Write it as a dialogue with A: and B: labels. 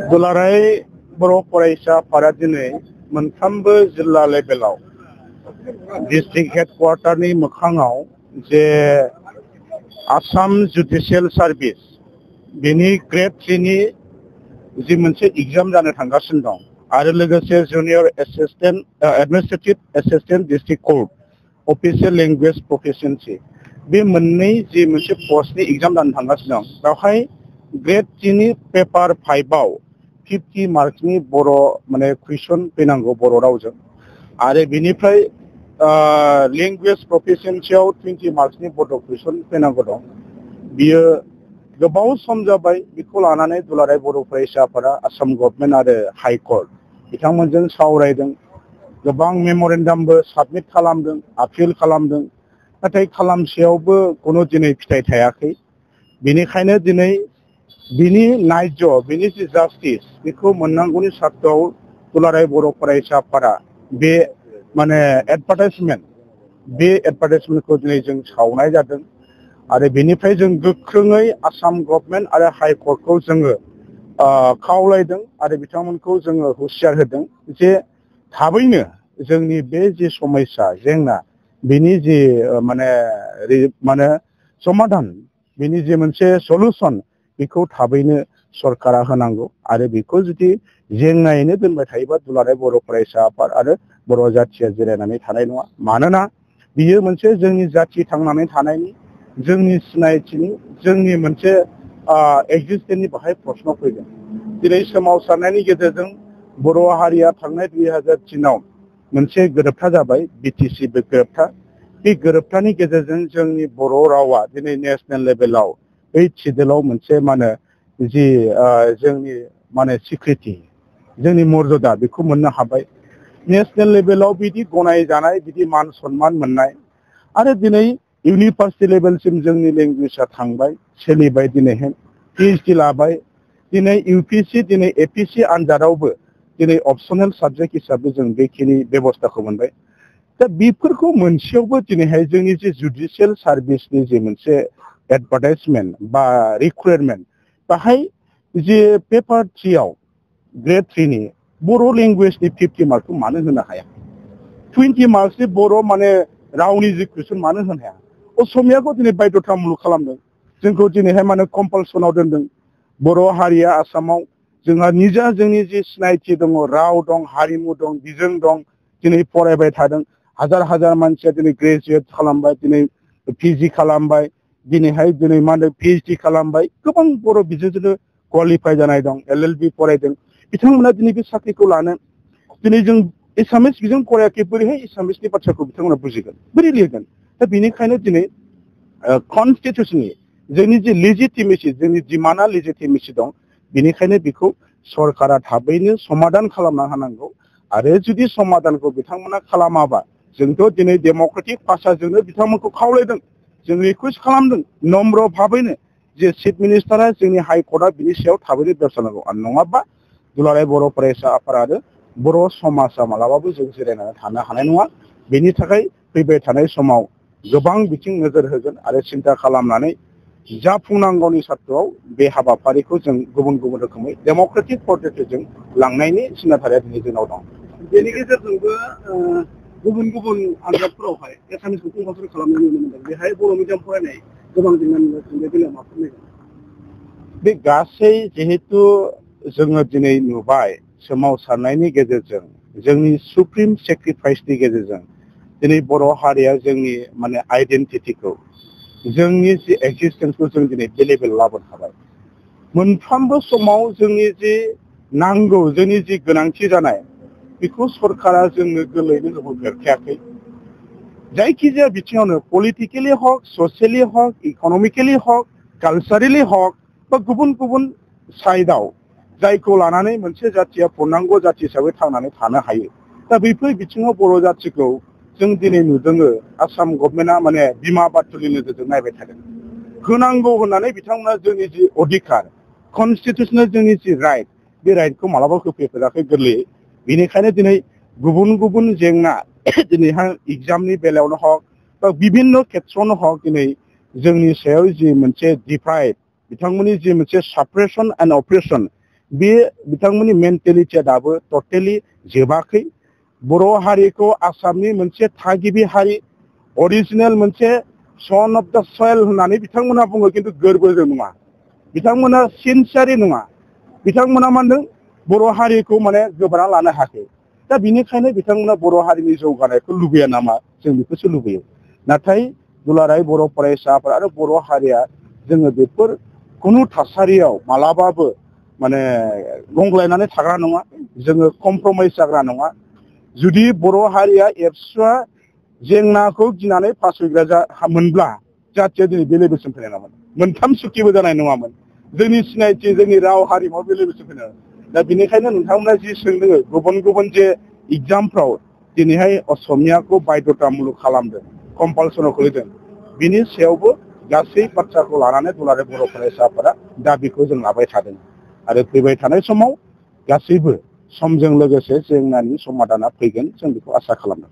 A: दुलाराय बर' फरायसाफोरा दिनै मोनफ्रोमबो जिल्ला लेभेलाव डिस्ट्रिक्ट हेडक्वार्टारनि मोखाङाव जे आसाम जुडिशियेल सार्भिस बेनि ग्रेड 3 नि जि मोनसे एग्जाम जानो थांगासिनो दं आरो लोगोसे junior administrative assistant district court official language proficiency बे मोननै जि मोनसे पस्टनि एग्जाम जानो थांगासिनो दं बेवहाय ग्रेड 3 नि पेपार 5 आव 50 मार्क्सनि बर' माने कुइसन फैनांगौ बर' रावजों आरो बिनिफ्राय लेंगुवेज प्रफिशिएन्सियाव 20 मार्क्सनि बड' कुइसन फैनांगौ दं। बियो गोबाव सम जाबाय बेखौ लानानै दुलाराय बर' फरायसाफोरा आसाम गभर्नमेन्ट आरो हाइकर्ट बिथांमोनजों सावरायदों, गोबां मेम'रेन्डामबो साबमिट खालामदों, आपिल खालामदों, नाथाय खालामसेयावबो कुनु दिनै फिथाइ थायाखै। बेनिखायनो दिनै बिनि नायज बिनि जि जास्टिस बेखौ मोननांगौनि सार्थआव दुलाराय बर' फरायसाफोरा बे माने एडभार्टाइजमेन्टखौ दिनै जों सावनाय जादों आरो बेनिफ्राय जों गोख्रोङै आसाम गभर्नमेन्ट आरो हाइकर्टखौ जोङो खावलायदों आरो बिथांमोनखौ जोङो हुसियार होदों जे थाबैनो जोंनि बे जि समस्या जेंना बिनि जि माने समाधान बिनि जि मोनसे सलुसन बेखौ थाबैनो सरकारा होनांगौ आरो बेखौ जुदि जेंनायैनो दोनबाय थायोबा दुलाराय बर' फरायसा आफाद आरो बर' जाथिया जिरायनानै थानाय नङा। मानोना बियो मोनसे जोंनि जाथि थांनानै थानायनि, जोंनि सिनायथिनि, जोंनि मोनसे एक्जिस्टेन्सनि बाहाय प्रश्न फैदों। दिनै सोमावसारनायनि गेजेरजों बर' हारिया थांनाय 2003 आव मोनसे गोरोबथा जाबाय, बिटिसि गोरोबथा। बे गोरोबथानि गेजेरजों जोंनि बर' रावा दिनै नेसनेल लेभेलाव 8 सिडिउलाव मोनसे जि जोंनि सिक्रिटि, जोंनि मर्यादा बेखौ मोननो हाबाय। नेसनेल लेभेलाव बिदि गनायजानाय, बिदि मान सन्मान मोननाय आरो दिनै इउनिभार्सिटि लेभेलसिम जोंनि लेंगुवेजआ थांबाय, सोलिबाय। दिनैहाय PhD लाबाय। दिनै UPSC, दिनै APSC आनजादावबो दिनै अपसनेल साबजेक्ट हिसाबै जों बेखिनि बेबस्थाखौ मोनबाय। दा बेफोरखौ मोनसेयावबो दिनैहाय जोंनि जे जुडिशियेल सार्भिसनि जे मोनसे एडभार्टाइजमेन्ट बा रिक्वायरमेन्ट, बाहाय जे पेपार 3 आव ग्रेड 3 नि बर' लेंगुवेजनि 50 मार्कखौ मानो होनो हाया? 20 मार्क्सनि बर' रावनि जि कुइसन मानो होनो हाया? असमियाखौ दिनै बायध'थामुलक खालामदों, जोंखौ दिनैहाय कम्पालसनाव दोनदों। बर' हारिया आसामाव जोंहा निजा जोंनि जि सिनायथि दङ, राव दं, हारिमु दं, बिजों दं, दिनै फरायबाय थादों। हाजार हाजार मानसिया दिनै ग्रेजुवेट खालामबाय, दिनै PG खालामबाय, दिनैहाय PhD खालामबाय। गोबां बर' बिजोंजोंनो क्वालिफाइ जानाय दं, LLB फरायदों। बिथांमोना दिनै बे साख्रिखौ लानो, दिनै जों एसामिस बिजों फरायाखै, बोरैहाय एसामिसनि बाथ्राखौ बिथांमोना बुजिगोन, बोरै लिरगोन? दा बेनिखायनो दिनै कनस्टिटिउसननि जोंनि जि लेजिटिमेसि, जोंनि डिमान्डआ लेजिटिमेसि दं। बेनिखायनो बेखौ सरकारा थाबैनो समाधान खालामना होनांगौ। आरो जुदि समाधानखौ बिथांमोना खालामाबा, जोंथ' दिनै डेम'क्रेटिक भाषाजोंनो बिथांमोनखौ खावलायदों, जों रिकुवेस्ट खालामदों नम्र भाबैनो जे चिफ मिनिस्टारा, जोंनि हाइकर्टआ बिनि सायाव थाबैनो बेबस्था नांगौ। आरो नङाबा दुलाराय बर' फरायसा आफाद आरो बर' समाजा मालाबाबो जों जिरायनानै थानो हानाय नङा। बेनि थाखाय फैबाय थानाय समाव गोबां बिथिं नोजोर होगोन आरो सिन्था खालामनानै जाफुंनांगौनि सार्थआव बे हाबाफारिखौ जों गुबुन गुबुन रोखोमै डेम'क्रेटिक पद्धतिजों लांनायनि सिन्नाधाराया दिनै जोंनाव दं। बेनि गेजेरजोंबो गुबुन गुबुन आनजादफोरावहाय एसामिसखौ कम्पालसरि खालामनाय नुनो मोनदों। बेहाय बर' मिडियाम फरायनाय गोबां जेंना नुगासिनो, बे बेलायाव मा फोरमायगोन? बे गासै जिहेतु जोङो दिनै नुबाय, सोमावसारनायनि गेजेरजों, जोंनि सुप्रिम सेक्रिफाइसनि गेजेरजों दिनै बर' हारिया जोंनि आइडेन्टिटिखौ, जोंनि जि एक्जिस्टेन्सखौ जों दिनै बे लेभेलाव लाबोनो हाबाय। मोनफ्रोमबो समाव जोंनि जि नांगौ, जोंनि जि गोनांथि जानाय, बेखौ सरकारा जोंनो गोरलैयैनो होफेरखायाखै। जायखिजाया बिथिङावनो, पलिटिकेलि हक, ससियेलि हक, इक'नमिकेलि हक, कालचारेलि हक, बा गुबुन गुबुन साइडआव जायखौ लानानै मोनसे जाथिया पूर्णांग जाथि हिसाबै थांनानै थानो हायो। दा बैफोर बिथिङाव बर' जाथिखौ जों दिनै नुदोङो आसाम गभर्नमेन्टआ बिमा बाथुलनि नोजोरजों नायबाय थादों। होनांगौ होननानै बिथांमोना जोंनि जि अधिकार, कनस्टिटिउसनेल जोंनि जि राइट, बे राइटखौ मालाबा होफेराखै गोरलैयै। बेनिखायनो दिनै गुबुन गुबुन जेंना, दिनैहाय एग्जामनि बेलायावनो हक बा बिभिन्न खेथ्रआवनो हक, दिनै जोंनि सायाव जि मोनसे डिभाइड, बिथांमोननि जि मोनसे साप्रेसन एन्ड अप्रेसन, बे बिथांमोननि मेन्टेलिटिया दाबो टटेलि जोबाखै। बर' हारिखौ आसामनि मोनसे थागिबि हारि, अरिजिनेल मोनसे सन अफ द सयल होननानै बिथांमोना बुङो, खिन्थु गोरबोजों नङा। बिथांमोना सिनसियारि नङा। बिथांमोना मा होनदों बर' हारिखौ माने गोबाना लानो हायाखै। दा बिनिखायनो बिथांमोना बर' हारिनि जौगानायखौ लुबैया नामा, जों बेखौसो लुबैयो। नाथाय दुलाराय बर' फरायसाफोर आरो बर' हारिया जोङो बेफोर खुनु थासारियाव मालाबाबो माने गंग्लायनानै थाग्रा नङा, जोङो कमप्रमाइस जाग्रा नङा। जुदि बर' हारिया एबसुआ जेंनाखौ गिनानै फासयग्रा मोनब्ला जाथिया दिनै बे लेभेलसिम फैनाय नङामोन, मोनथाम सुखिबो जानाय नङामोन, जोंनि सिनायथि जोंनि राव हारिमुवा बे लेभेलसिम फैनाय नङामोन। दा बिनिखायनो नोंथांमोना जि सोंदों गुबुन गुबुन जे एग्जामफ्राव दिनैहाय असमियाखौ बायध'तामुलक खालामदों, कम्पालसनाव खोलैदों, बिनि सायावबो गासै बाथ्राखौ लानानै दुलाराय बर' फरायसाफोरा दाबिखौ जों लाबाय थादों। आरो फैबाय थानाय समाव गासैबो समजों लोगोसे जेंनानि समाधाना फैगोन, जों बेखौ आसा खालामदों।